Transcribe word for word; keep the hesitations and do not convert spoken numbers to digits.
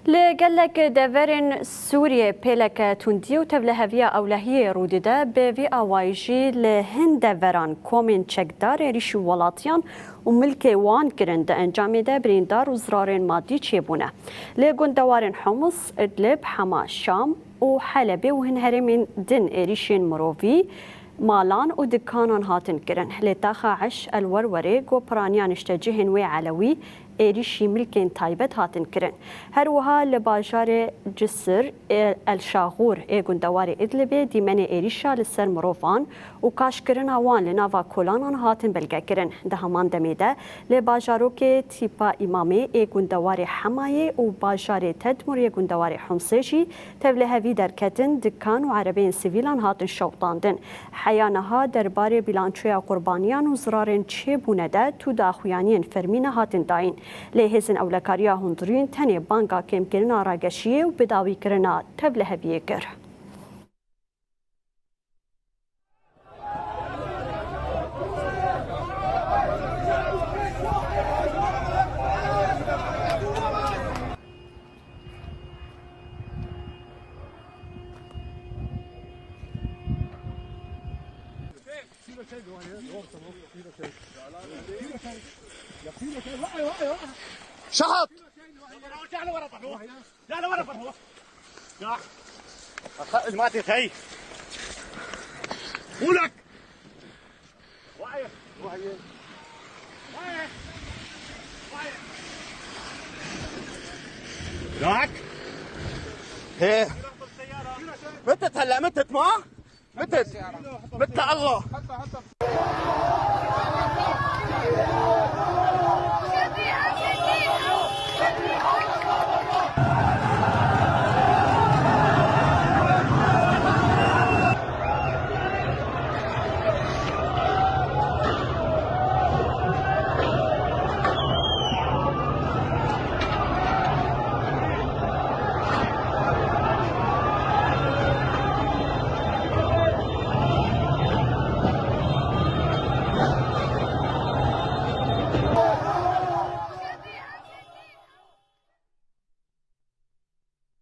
Li gelek deverên Sûriyê pêleke tundî û tevliheviya ewlehiyê rû dide. Bi vî awayî jî li hin deveran komên çekdar êrîşî welatiyan û milkê wan kirin. Di encamê de birîndar û zirarên madî çêbûne. Li gundewarên Homs, Idlib, Hema, Şam û Helebê û hin herêmên din êrîşên mirovî, malan û dikanan hatin kirin. Li taxa Eş El Werwerê, ku piraniya niştecihên wê Elewî, êrîşî milkên taybet hatin kirin. Her wiha li bajarê Cisir, El Şaxûr ê gundewarê Idlibê dîmenê êrîşa li ser mirovan û kaşkirina wan li nava kolanan hatin belgekirin. Di heman demê de li bajarokê Tîpa Îmamê ê gundewarê Hemayê û bajarê Tedmur yê gundewarê Homsê jî tevlihevî derketin, dikan û erebeyên sivîlan hatin şewitandin. Heya niha derbarê bîlançoya qurbaniyan û zirarên çêbûne de tu daxuyaniyên fermî nehatin dayîn. Lê hêzên ewlekariya hundirîn tenê banga kêmkirina rageşiyê û bidawîkirina tevliheviyê kir. شحط. لا، لا، ورا، برا، ورا. يا. أخ-، ما تخي. ولك. راك. ايه. متت هلا، متت ما؟ متت. متت الله.